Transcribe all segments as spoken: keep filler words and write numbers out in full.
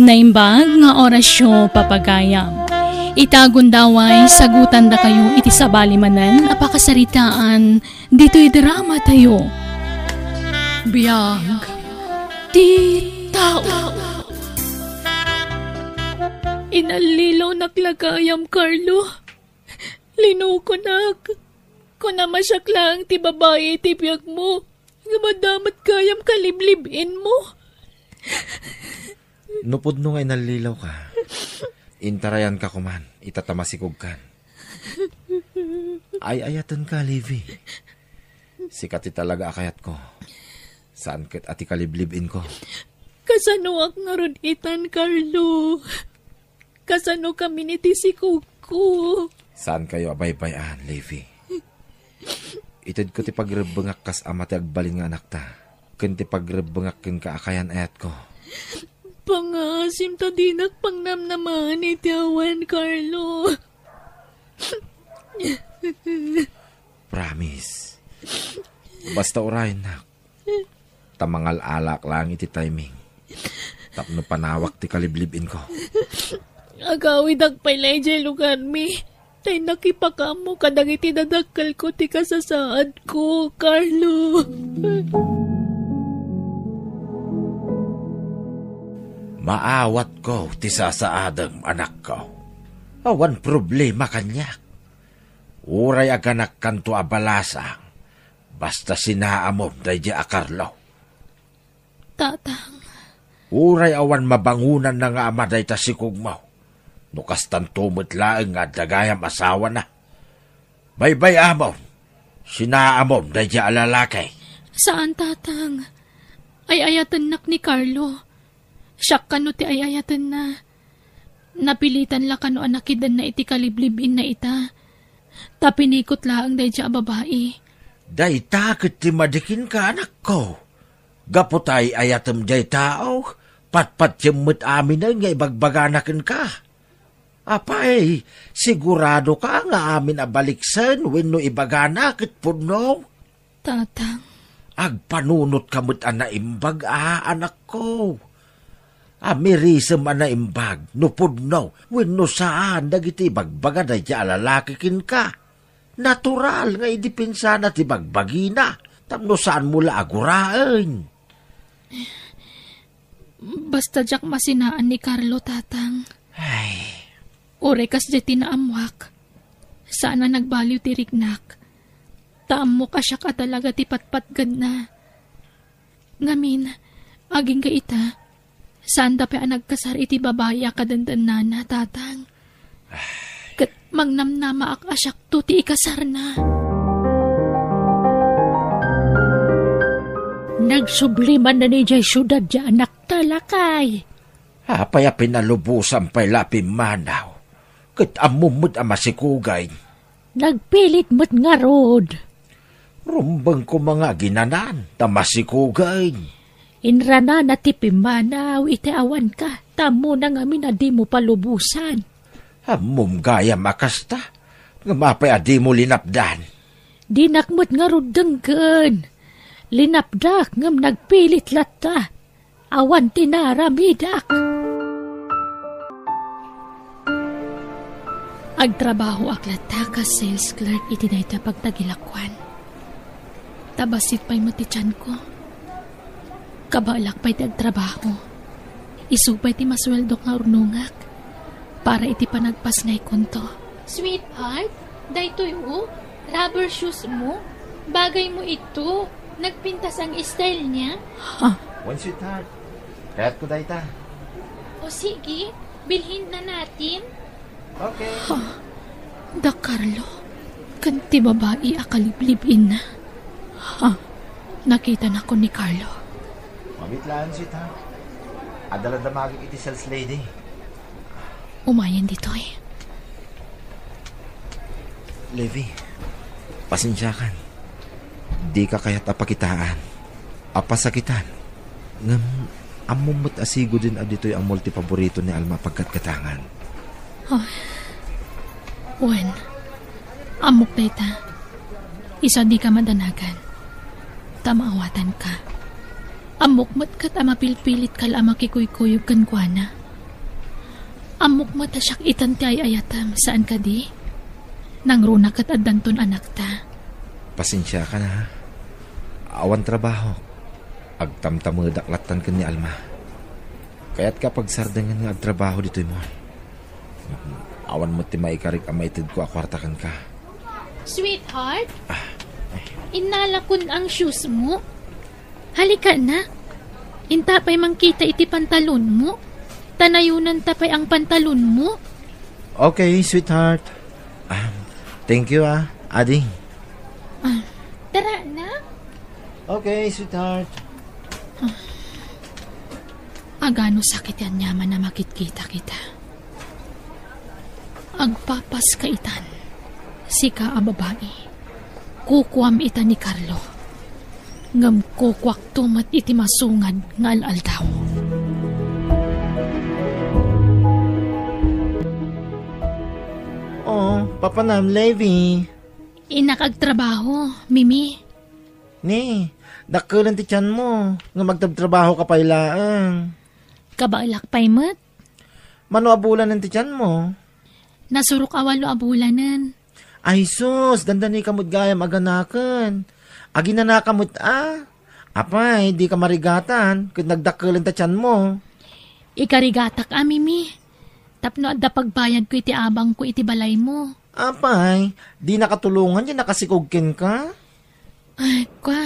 Naimbag nga orasyo, papagayam. Ita gundaway, sagutandakayo iti sabali manen a pakasaritaan ditoy drama tayo. Biag ti tao. Inallilawnak la gayam, Carlo. Linukonak. Kunam a siak laeng ti babai iti biagmo. Nga madamot gayam kaliblib-inmo. No pudno nga inallilawka, intarayanka koman, ita ta masikogkan. Ay-ayatenka, Levi. Sika ti talaga a kayatko. Saan ket a ti kaliblib-inko. Kasanoak ngarud itan, Carlo? Kasano kami ni ti sikogko? Saankayo a baybay-an, Levi. Itedko ti pagrebbengak kas ama ti agbalin nga anakta, ken ti pagrebbengak kenka a kayan-ayatko. Pangaasim ta dinak pangnamnamaen iti awan, Carlo. Promise. Basta urayennak. Ta mangal-alaak laeng iti timing. Tapno panawak ti kaliblib-inko. Agawidak pay la idiay lugarmi. Tay nakipakaammo kadagiti dadakkelko ti kasasaadko, Carlo. Maawatko ti sasaadem, anakko. Awan problema kaniak. Uray aganakkanto a balasang, basta sinaamom daydiay a Carlo. Tatang. Uray awan mabangonanna nga ama dayta sikogmo, no kastanto met laeng nga adda gayam asawana. Baybay-amon, sinaamom daydiay a lalaki. Saan, Tatang. Ay-ayatennak ni Carlo. Siak kano ti ay-ayatenna. Napilitan la kano a nakidenna iti kaliblib-inna ita. Ta pinikot laeng daydiay a babai. Dayta ket ti madi kenka, anakko. Gapu ta ay-ayatem diay tao, patpatiem met aminen nga ibagbagana kenka. Apay, siguradoka nga amin a baliksen wenno ibagana ket pudno? Tatang. Agpanunotka met a naimbag a, anakko. Amirisem a naimbag no pudno wenno saan dagiti ibagbaga daydiay a lalaki kenka. Natural nga idipensana ti bagbagina tapno saanmo la a guraen. Basta diak masinaan ni Carlo, Tatang. Ay. Uray kasdiay ti naammoak, saan a nagbaliw ti riknak. Ta ammok a siak a talaga ti patpatgedna. Ngamin, agingga ita, saanda pay a nagkasar iti babai a kadendennana, Tatang. Ket mangnamnamaak a siakto ti ikasarna. Nagsubli manen idiay siudad ti anakta, lakay. Apay a pinalubosan pay la a pimmanaw, ket ammom met a masikogay? Nagpilit met ngarud. Rumbeng koma nga aginanan ta masikogay. Inranana ti pimmanaw iti awanka, ta ammona ngamin a dimo palubosan. Ammom gayam a kasta, ngem apay a dimo linapdan? Dinak met ngarud denggen. Linapdak ngem nagpilit latta. Awan ti naaramidak. Agtrabahoak latta kas sales clerk iti dayta pagtagilakoan. Ta bassit pay met ti tianko. Kabaelak pay ti agtrabaho. Isu pay ti masueldok nga urnongak para iti panagpasngaykonto. Sweetheart, daytoy, o, rubber shoes mo. Bagay mo ito. Nagpintas ang style niya. Ha? Wen, sweetheart. Kayatko dayta. O sige, bilhin na natin. Okay. Ha? Da Carlo, ken ti babai a kaliblib-inna. Ha? Nakitanakon ni Carlo. Mabitlaan, sweetheart. Adala damagik iti sales lady. Umayen ditoy. Levi, pasensiakan. Dika kayat a pakitaan, a pasakitan. Ngem, ammom met a siguden a ditoy a mall ti paborito ni Alma a paggatgatangan. Ay, wen, ammok dayta. Isu a dika madanagan, ta maawatanka. Ammok met ket a mapilpilitka la a makikuykuyog kenkuana. Ammok met a siak itan ti ay-ayatem, saan kadi? Nangruna ket addanton anakta. Pasensiakan, ha? Awan trabaho. Agtamtamedak lattan ken ni Alma. Kayatka a pagsardengen nga agtrabaho ditoy mall. Awan met ti maikarik a maitedko a kuarta kenka. Sweetheart? Ah, ay. Innalakon ang shoes mo. Halika, nak. Inta pay mangkita iti pantalonmo. Tanayonanta pay ang pantalonmo. Okay, sweetheart. Ah, thank you, ah, Adi. Ah, tara, nak. Okay, sweetheart. Agano sakit ti aniaman a makitkita kita. Agpapas ka itan, sika a babai. Kukuam ita ni Carlo. Ngem kukuakto met iti masungad nga al-aldaw. Oh, papanam, Levi. Innak agtrabaho, Mimi. Ni, dakkelen ti tianmo, ngem agtrabtrabaho ka pay laeng. Kabaelak pay met. Mano a bulanen ti tianmo? Nasurok a walo a bulanen. Ay sus, dandani ka met gayam aganaken. Aginana ka met a. Apay, di ka marigatan, ket nagdakkelen ta tianmo. Ikarigatak a, Mimi. Tapno adda pagbayadko iti abangko iti balaymo. Apay, di nakatulongan ti nakasikog kenka? Ay, kwa.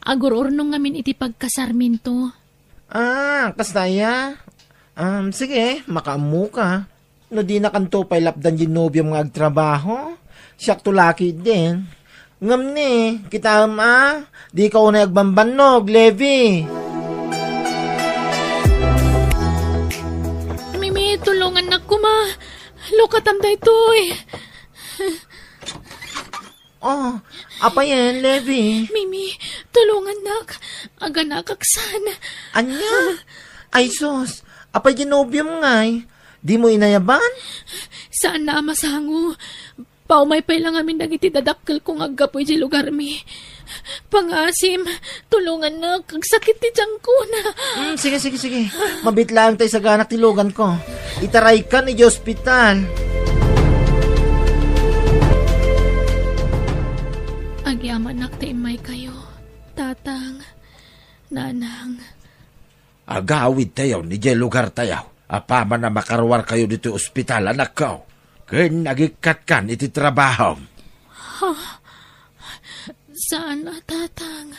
Agur-urnong ngamin iti pagkasarminto. Ah, kasta aya? Um, sige, makaammoka. No dinakanto pay lapdan diay nobiom nga agtrabaho, siakto la ketdin. Ngem ni, kitaem a, dika unay agbambannog, Levi. Mimi, tulongannak koma. Lukatam daytoy. Oh, apay, Levi? Mimi, tulongannak. Aganakak saan. Ania? Ay sus, apay diay nobiom ngay? Dimo inayaban? Saanna a masango. Paumay pay la ngamin dagiti dadakkelko nga aggapu idiay lugarmi. Pangaasim, tulongannak, agsakit ti tiangko na. Mm, sige, sige, sige. Mabiit laeng ta isaganak ti luganko. Itaraykan idiay ospital. Agyamanak ta immaykayo, Tatang, Nanang. Agawidtayon idiay lugartayo. Apaman a makaruarkayo ditoy ospital, anakko, ken agikkatkan iti trabahom. Ha? Saan a, Tatang.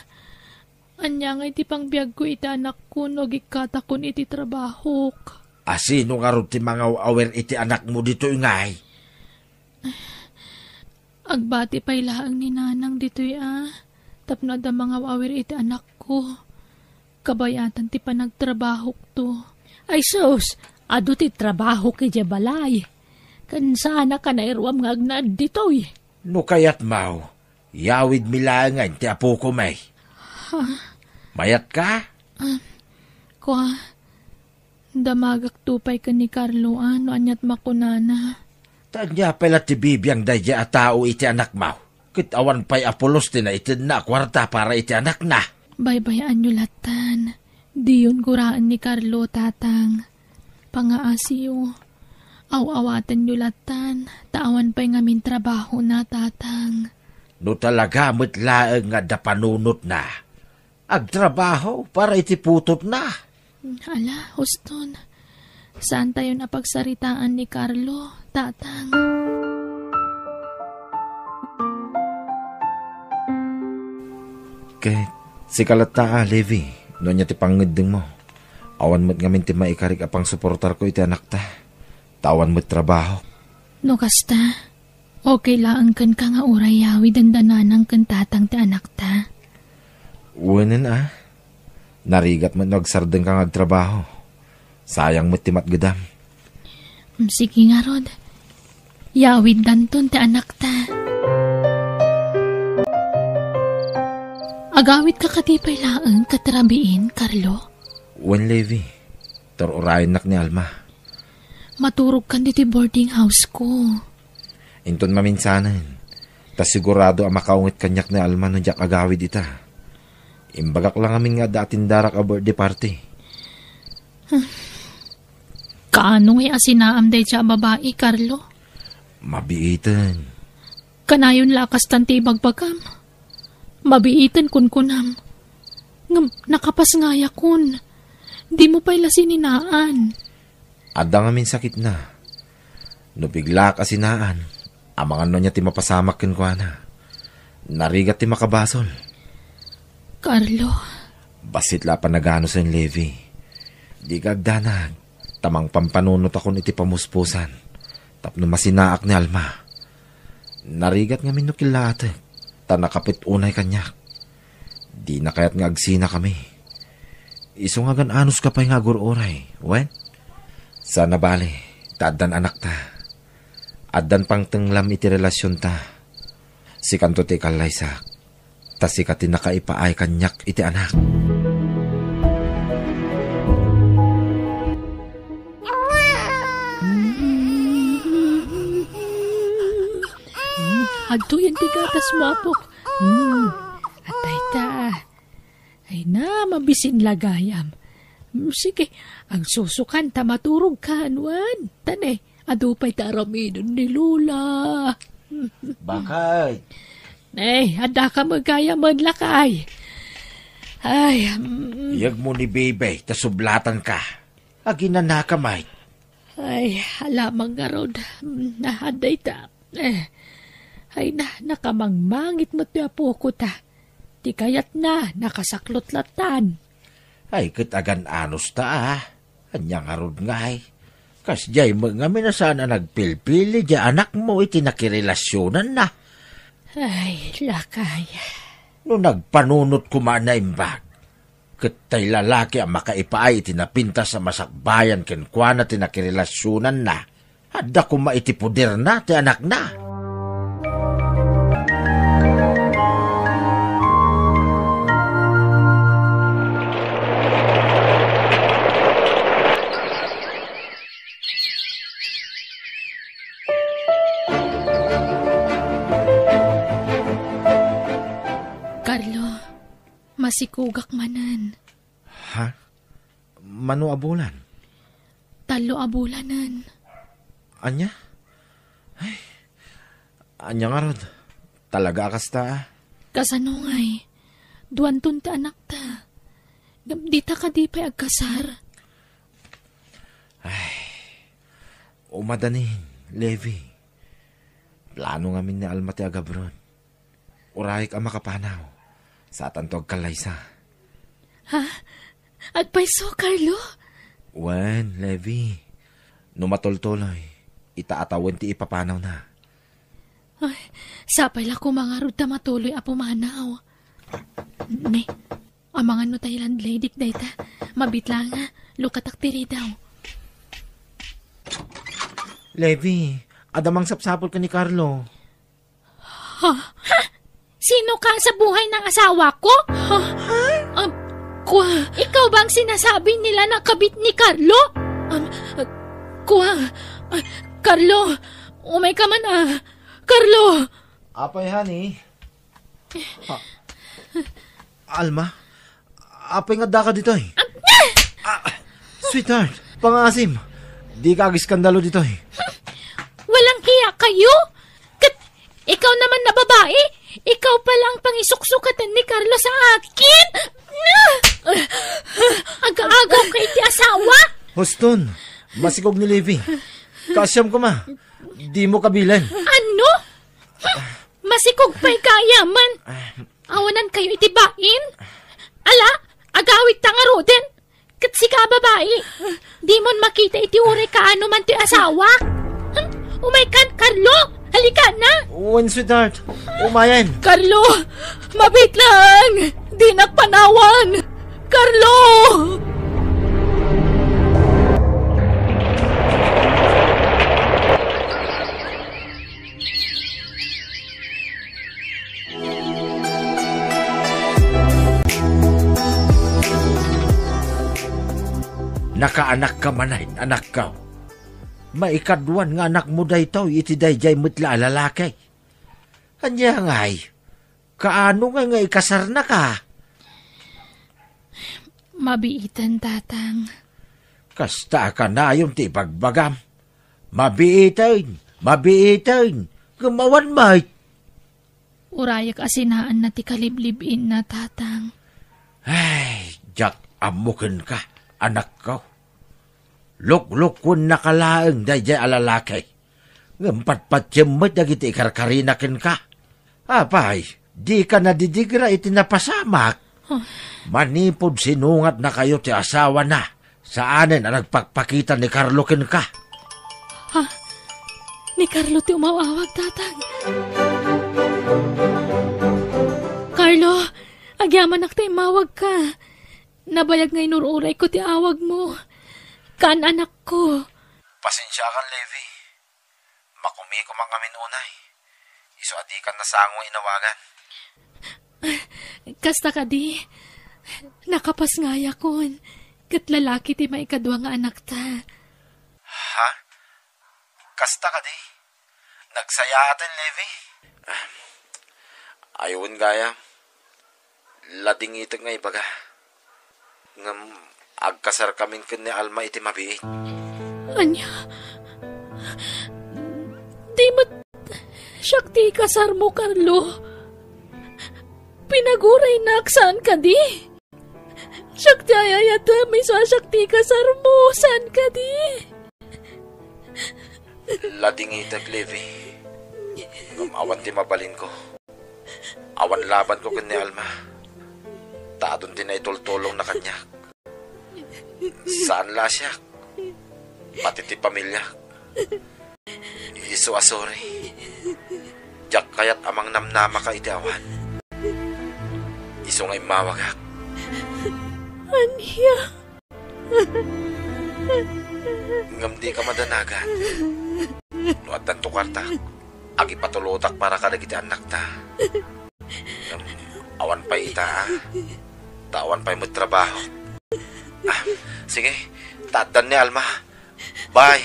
Ania ngay ti pangbiagko iti anakko no agikkatakon iti trabahok? A sino ngarud ti mangaw-awir iti anakmo ditoy ngay? Agbati pay laeng ni Nanang ditoy a, tapno adda mangaw-awir iti anakko. Kabayatan ti panagtrabahokto. Ay sus, adu ti trabahok idiay balay. Ken saanak a nairuam nga agnaed ditoy. No kayatmo, yawidmi laengen ti apokon. Ha? Mayatka? Ah, kua, damagakto pay ken ni Carlo a no aniat makunana. Ta ania pay la ti bibiang daydiay a tao iti anakmo? Ket awan pay a pulos ti naitedna a kuarta para iti anakna. Baybay-anyo lattan. Diyon guraen ni Carlo, Tatang. Pangaasiyo. Aw-awatenyo lattan, ta awan pay ngamin trabahona, Tatang. No talaga met laeng nga adda panunotna, agtrabaho para iti putotna. Ala, huston. Saantayon a pagsaritaan ni Carlo, Tatang. Ket sika latta a, Levi, no ania ti pangngeddengmo. Awan met ngamin ti maikarik a pangsuportarko iti anakta, ta awan met trabaho. No kasta, okay laeng kenka nga uray yawiden da nanang ken tatang ti anakta? Wenen a. Narigat met no agsardengka nga agtrabaho. Sayang met ti matgedam. Mm, sige ngarud. Yawiddanton ti anakta. Agawidka kadi pay laeng ket rabiin, Carlo? Wen, Levi. Tur-urayennak ni Alma. Maturogkan ditoy boarding house ko. Inton maminsanen, ta sigurado a makaunget kaniak ni Alma no diak agawid ita. Imbagak la ngamin nga adda atindarak a birthday party. Kaano ngay a sinaam dayta a babai, Carlo? Mabiiten. Kanayon la a kastan ti ibagbagam. Mabiiten kunkunam. Ngem nakapasngayakon. Dimo pay la sininaan. Adda ngamin sakitna. No biglaak a sinaan, amangan no ania ti mapasamak kenkuana. Narigat ti makabasol. Carlo. Bassit la a panaganusen, Levi. Dika agdanag, ta mangpampanunotakon iti pamuspusan tapno masinaak ni Alma. Narigat ngamin no killaatek, ta nakapit unay kaniak. Dina kayat nga agsinakami. Isu nga agan-anos ka pay nga agur-uray, wen? Saan a bale, ta addan anakta. Addan pangtenglam iti relasionta. Sikanto ti ikallaysak, ta sika ti nakaipaay kaniak iti anak. Adtoyen ti gatasmo, apok. Hmm, adda ita. Ay na, mabisin la gayam. Hmm, sige, agsusukan ta maturogkan, wen? Ta ne, adu pay ti aramiden ni Lola. Bakit? Ay, adda ka met gayam, lakay. Ay, mm. Iyegmo ni Bebe, ta sublatanka. Aginanaka met. Ay, alamang ngarud. Mm, adda ita. Eh, ay na, nakamangmangit met ti apoko ta. Ti kayatna, nakasaklot latan. Ay, ket agan-anos ta, a. Ania ngarud ngay? Kasdiay met ngamin a saan a nagpilpili diay anakmo iti nakirelasionanna. Ay, lakay. No nagpanunot koma a naimbag, ket tay lalaki a makaipaay iti napintas a masakbayan kenkuana ti nakirelasionanna, adda koma iti poderna ti anakna. Carlo, masikogak manen. Ha? Mano a bulan? Tallo a bulanen. Ania? Ay, ania ngarud? Talaga a kasta, a? Kasano ngay? Duanton ti anakta. Ngem dita kadi pay agkasar? Ay, umadanin, Levi. Plano ngamin ni Alma ti agabron. Urayek a makapanaw. Satanto agkallaysa. Ha? Agpayso, Carlo? Wen, Levi. No matultuloy, ita a tawen ti ipapanawna. Ay, sapay la koma ngarud ta matuloy a pumanaw. Ne, amangan no tay landlady dayta. Mabit la nga, lukatak ti ridaw. Levi, adda mangsapsapul ken ni Carlo. Ha? Ha? Sino ka sa buhay ng asawa ko? Ha? Um, kwa, ikaw ba ang sinasabi nila na kabit ni Carlo? Um, kwa, ah, Carlo, umay ka man, ah. Carlo! Apay, honey? Ha? Alma? Apay nga addaka ditoy? Ah! Ah, sweetheart, pangaasim. Dika agiskandalo ditoy. Walang hiya kayo? Kat-, ikaw naman na babae, ikaw pala ang pangisuksukatan ni Carlo sa akin. Ah! Aga-agaw ka iti asawa. Huston, masikog ni Levi. Kaasiam koma, dimo kabilen. Ano? Masikog pay ka, yaman. Awanan kayo iti bain? Ala, agawid ta ngaruden. Ket sika a babai, dimon makita iti uray kaano man ti asawa. Hm, umay kan, Carlo! Halika na! Wen, sweetheart. Umayen. Carlo! Mabit lang! Dinak panawan! Carlo! Nakaanakka manen, anakko. Maikaduan nga anakmo daytoy iti daydiay met la a lalaki. Ania ngay? Kaano ngay nga ikasarnaka? Mabiiten, Tatang. Kasta a kanayon ti ibagbagam. Mabiiten, mabiiten, ngem awan met. Urayek a sinaanna ti kaliblib-inna, Tatang. Ay, diak ammo kenka, anakko. Luklukkuennaka laeng daydiay a lalaki. Ngem patpatiem met dagiti ikarkarina kenka. Apay, dika nadidigra iti napasamak? Ah. Manipud sinungatnakayo ti asawana, saanen a nagpakpakita ni Carlo kenka. Ha? Ni Carlo ti umaw-awag, Tatang. Carlo, agyamanak ta immawagka. Nabayag nga inur-urayko ti awagmo. Kaan, anakko. Pasensiakan, Levi. Makumiko man ngamin unay. Isu a dikan nasango nga inawagan. Kasta kadi, nakapasngayakon, ket lalaki ti maikadua nga anakta. Ha? Kasta kadi? Nagsayaaten, Levi? Ah, aywan gayam. Ladingitek nga ibaga. Ngem agkasarkamin ken ni Alma iti mabiit. Ania? Di met siak ti ikasarmo, Carlo? Pinaguraynak, saan kadi? Siak ti ay-ayatem, isu a siak ti ikasarmo, saan kadi? Ladingitek, Levi. Ngem awan ti mabalinko. Awan labanko ken ni Alma. Ta adun ti naitultulongna kaniak. Saan la a siak. Pati ti pamiliak. Isu a sorry. Diak kayat a mangnamnamaka iti awan. Isu nga immawagak. Ania? Ngem dika madanagan. No addanto kuartak, agipatulotak para kadagiti annakta. Ngem awan pay ita, a. Ta awan pay met trabaho. Ah, sige, ta addan ni Alma. Bye.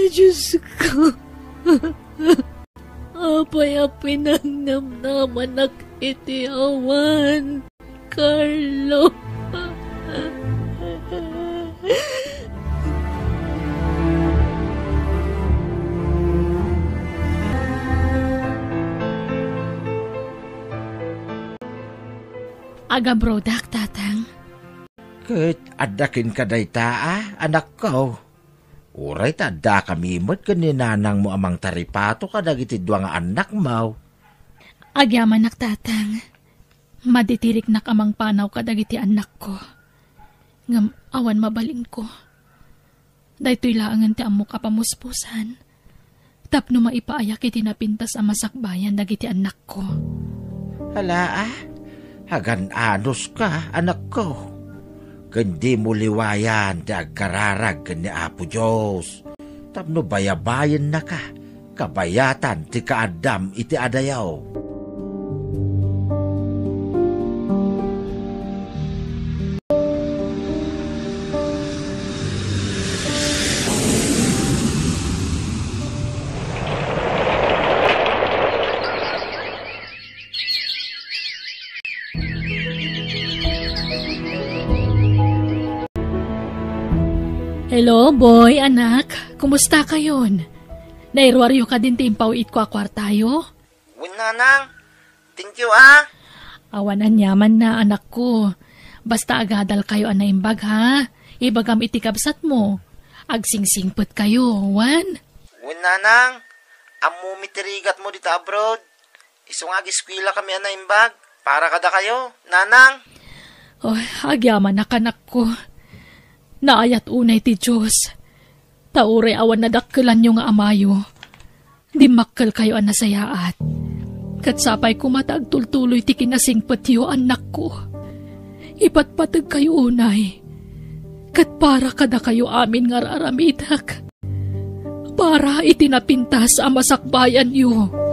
Diyos ko. Apay a pinangnamnamanak iti awan, Carlo? Agabrodak, Tatang. Ket adda kenka dayta, a, anakko. Uray ta addakami met ken ni nanangmo a mangtaripato kadagiti dua nga annakmo. Agyamanak, Tatang. Maditiriknak a mangpanaw kadagiti annakko. Ngem awan mabalinko. Daytoy laengen ti ammok a pamuspusan. Tapno maipaayak iti napintas a masakbayan dagiti annakko. Ala, a, agan-anoska, anakko. Ken dimo liwayan ti agkararag ken ni Apo Dios, tapno bayabayennaka, kabayatan ti kaaddam iti adayo. Hello, Boy, anak. Kumusta kayon? Nairuaryo kadin ti impaw-itko a kuartayo? Wen, Nanang. Thank you, a. Awan aniamanna, anakko. Basta agadalkayo a naimbag, ha? Ibagam iti kabsatmo. Agsingsingpetkayo, wen? Wen, Nanang. Ammomi ti rigatmo dita abroad. Isu nga agiskuelakami a naimbag para kadakayo, Nanang. Oh, agyamanak, anakko. Naayat unay ti Dios. Ta uray awan nadakkelanyo nga amayo, dimmakkelkayo a nasayaat. Ket sapay koma ta agtultuloy ti kinasingpetyo, annakko. Ipatpategkayo unay, ket para kadakayo amin nga ar-aramidek, para iti napintas a masakbayanyo.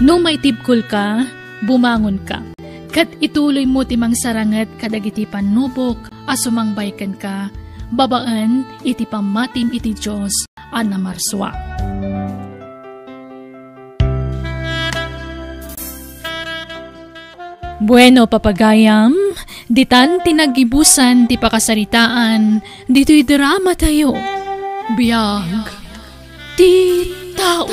No maitibkolka, bumangonka. ket ituloymo ti mangsaranget kadagiti pannubok a sumangbay kenka babaen iti pammatim iti Dios a namarsua. Bueno, papagayam, ditan ti naggibusan ti pakasaritaan ditoy drama tayo. Biag ti tao.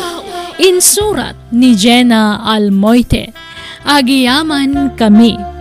Insurat ni Jenna Almoite. Agiyaman kami.